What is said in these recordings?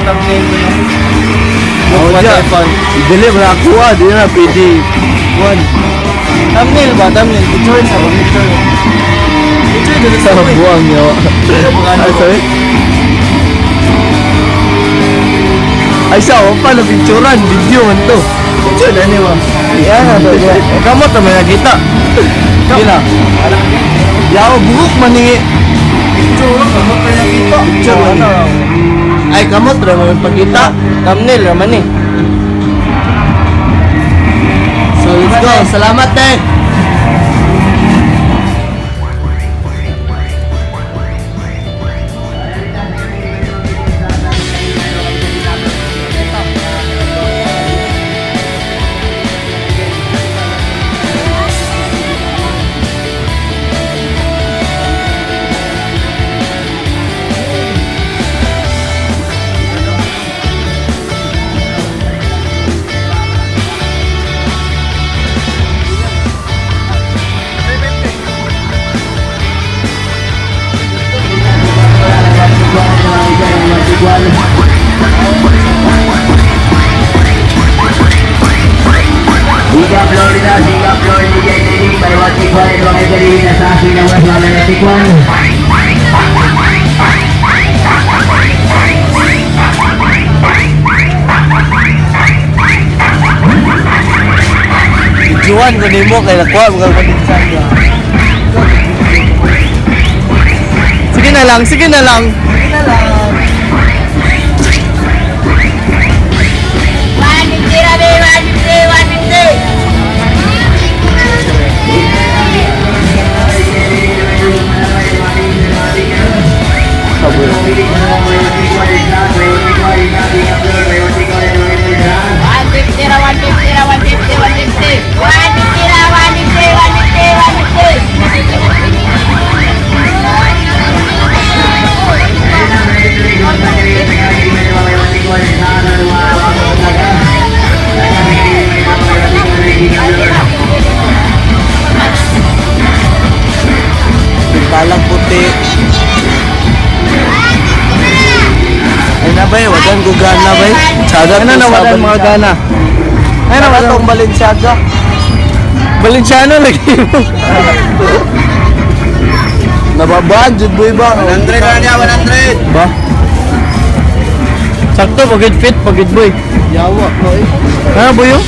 Thumbnail ko, no? Look Oh, what yeah. I found. Dili mo nakuha, di na pwede. One. Thumbnail ba? Thumbnail. Picture sa ba? Picture. Picture dito Sa sa buwang niya. Ay, sorry. Ay, sa ako pa, napicturan. Video man to. Picture na niyo ba? Yan, Yan, to. eh, kamot naman nakita. Sige na. Yaw, buhok man ni. Picture, kamot na nakita. Picture man ni. Ay, kamot ra man pagkita. Thumbnail raman eh. So, let's go. Salamat, eh. Liga Florida, Liga Florida, DJ by 1 1 mga galing na sa akin ang West Wala na Tikwan. Videoan ko nimo kay nakuha mo kang Balenciaga. Sige na lang, sige na lang. Sige na lang. 150 rabi, 150, 150. 150 ra, 150 ra, 150, 150. 150 ra, 150, 150, 150. Balang puti. Ay na bay, wadan ko gana bay. Tsaga Ano na wadan mga gana? Ay na wadan tong Balenciaga. Valenciano lagi mo. Nababaan jud boy ba? 100 na niya, 100! Ba? Sakto, pagid fit, pagid boy. Yawa ko eh. Ano boy yun?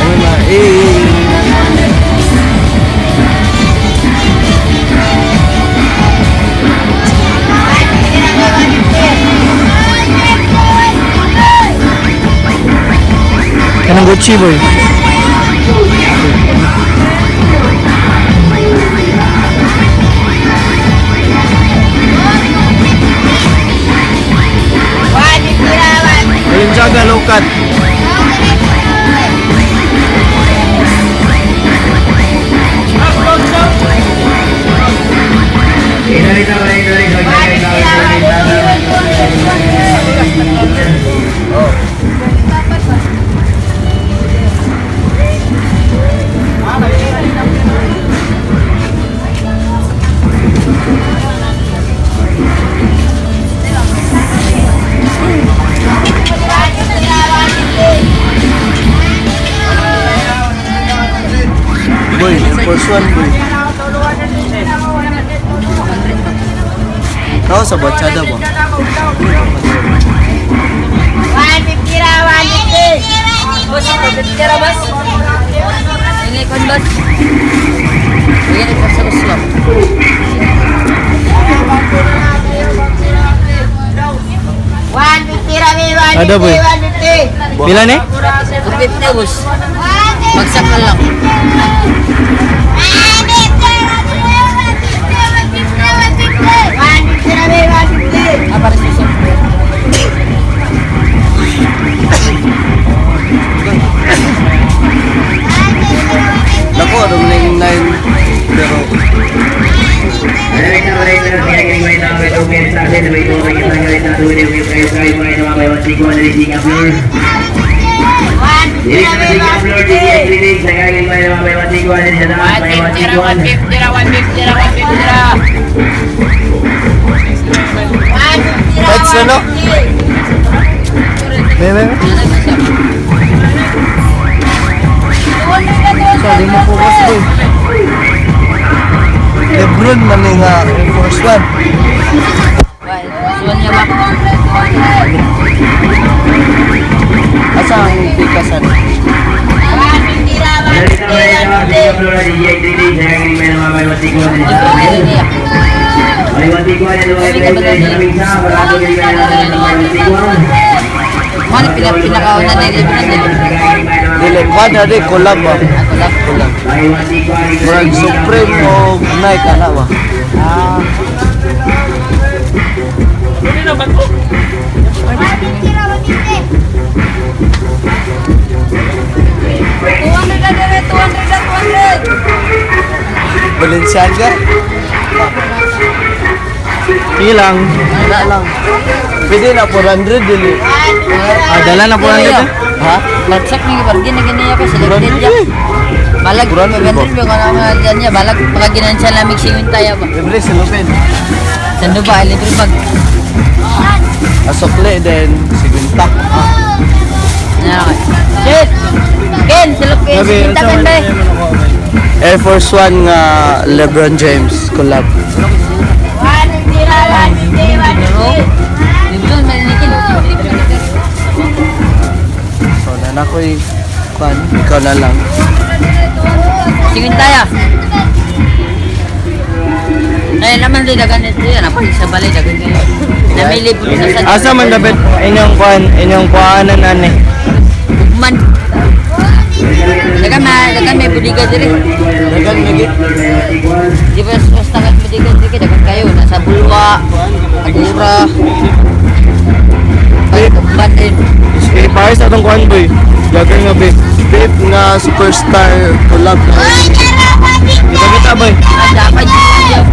Ano na eh. Kanang Gucci boy. 150 ra, 150. Balenciaga low cut. Boy, first one boy. Tao sa batchada ba? 150 ra, 150. Boss, 250 ra, boss. Ini kon, boss. Ini kon sa gusto. 150 ra, be, Ada, boy. 150, 150. Pila ni? 250, boss. Bagsak na lang. 150 ra, be, 150. Ah, para sa Nako, aron ning 9 pero 150 ra, 150 ra, 150 ra, 150 ra. no? May, may, may. Sorry mo focus ko. Lebron man ni nga Air Force One. Suwan niya ba? Asa ang pikasan? Florida, Florida, Siga Florida, DJ 3D, sayang may namamay 161 and May 161 and 1 sa Mano pinakauna na Lebron na. Dili, kuan na di, collab ba? Collab. Murag Supreme o Nike, ana ba? Balenciaga? Sige lang. Wala lang. Pwede na 400 dili. Ah, dala na 400 eh. Ha? Bagsak ni bargain na ganiya ka selected ya. Balag 400 ba? 500 ba kana mga dyan niya balag pagka sa lamig siwin tayo ba. Libre sa Lupin. Sando ba libre bag. Asokle then 50. Ah. Ano ka? Shit. Ken, silop ken Gabi, kita unsa ken man bay. mo nakuha, bay? Air Force One nga LeBron James collab. Libre man ni ken. So na ko'y kuan, ikaw na lang. Siwin tayo. Ay naman din dagan ito yan. Apa sa balay dagan kayo. Namili libre sa sa. Asa man dapat inyong kuan, inyong kuanan ani. Man. Dagan ma, dagan may budiga diri. Dagan lagi. Di ba mas tangat budiga diri dagan kayo nasa Bulwa, Agura. Ay, Ugban din. Eh, pares atong kuan boy. Dagan nga boy. Babe nga superstar collab. Kita boy. Ah, dapat yun.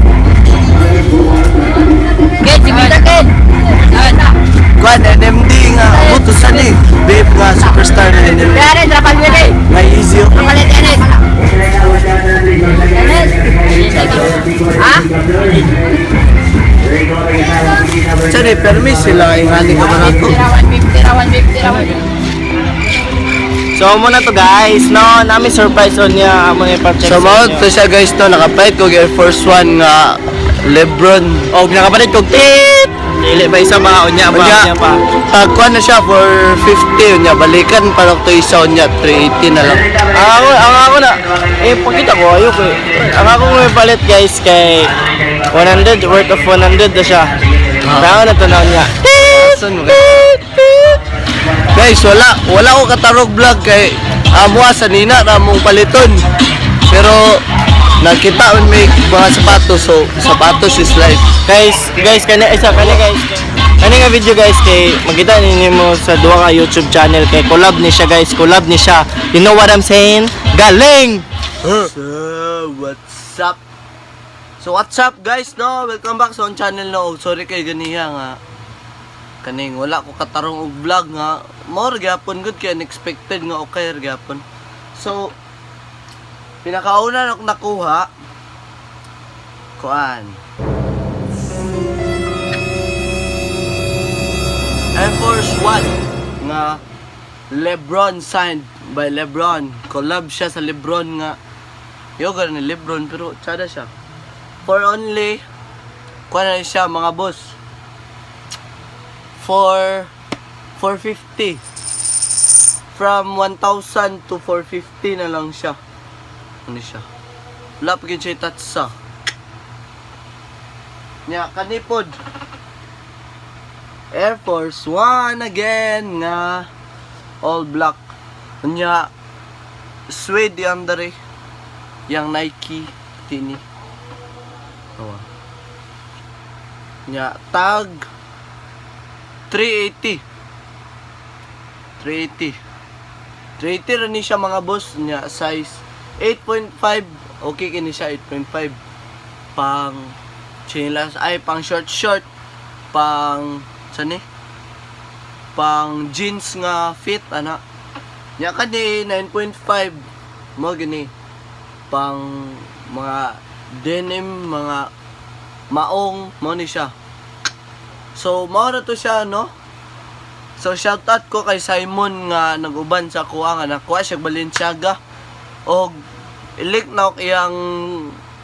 Ken, simita Ken. Ah, Kuan NMD nga buto sa ni. Babe nga superstar na NMD. Yare, trapal mo eh. Nga easy. Oh. Kapalit yan eh. Ha? Sa ni permis sila ingani ka barato. So mo na to guys, no, nami surprise on niya amo ni pa-check. So mao to siya guys to nakapalit ko Air Force One nga LeBron. Og nakapalit kog tit. Dili ba isa ba unya ba Unya, unya pa. Tagkuan na siya for 50 unya balikan para to isa unya 380 na lang. Ang ako na eh pakita ko ayoko eh. Ang ako may palit guys kay 100 worth of 100 na siya. Tao na to na niya. Asan mo guys? Wala wala ko katarog vlog kay amo sa nina ra mong paliton. Pero nakita on may mga sapatos, so sapatos is life. Guys, guys kani isa kani guys. Kani nga video guys kay makita ninyo mo sa duha ka YouTube channel kay collab ni siya guys, collab ni siya. You know what I'm saying? Galing! So, what's up? So, what's up guys, no? Welcome back sa akong channel, no. Sorry kay ganiha nga. Kaning wala ko katarong og vlog nga. More gyapon gud kay unexpected nga okay ra gyapon. So, pinakauna na akong nakuha kuan. Air Force One nga LeBron, signed by LeBron. Collab siya sa LeBron nga yoga ni LeBron pero tsada siya. For only kuha na siya mga boss. For 450. From 1,000 to 450 na lang siya. Ano siya? Wala pa gyud siya tatsa. Nya kanipod. Air Force One again nga all black. Nya suede yang dari yang Nike tini. Awa. Nya tag 380. 380. 380 ra ni siya mga boss nya size 8.5. Okay kini siya 8.5 pang chinelas ay pang short short pang saan ni pang jeans nga fit ana nya kani 9.5 mo gini pang mga denim mga maong mo ni siya. So mao na to siya, no? So shoutout ko kay Simon nga nag-uban sa kuha nga nakuha siya Balenciaga. Og i-link na ko iyang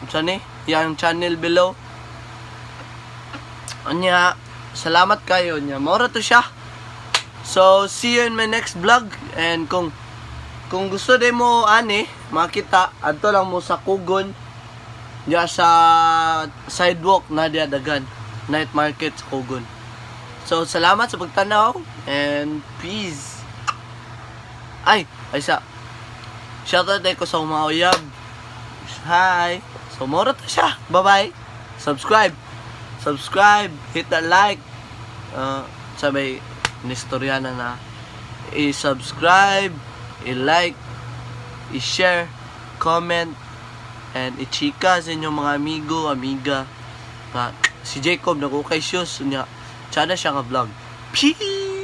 sa ni, iyang channel below. Anya, salamat kayo niya. Mao ra to siya. So see you in my next vlog, and kung gusto din mo ani makita, adto lang mo sa Kugon diya sa sidewalk na diya dagan night market sa Kugon. So salamat sa pagtanaw and peace. Ay, ay sa shoutout ko sa mga uyab. Hi. So mora to siya. Bye-bye. Subscribe. Subscribe, hit that like. Sabay Nestoriana na i-subscribe, i-like, i-share, comment, and i-chika sa inyong mga amigo, amiga. Nga, si Jacob nagukay shoes niya. Tsada siya nga vlog. Peace!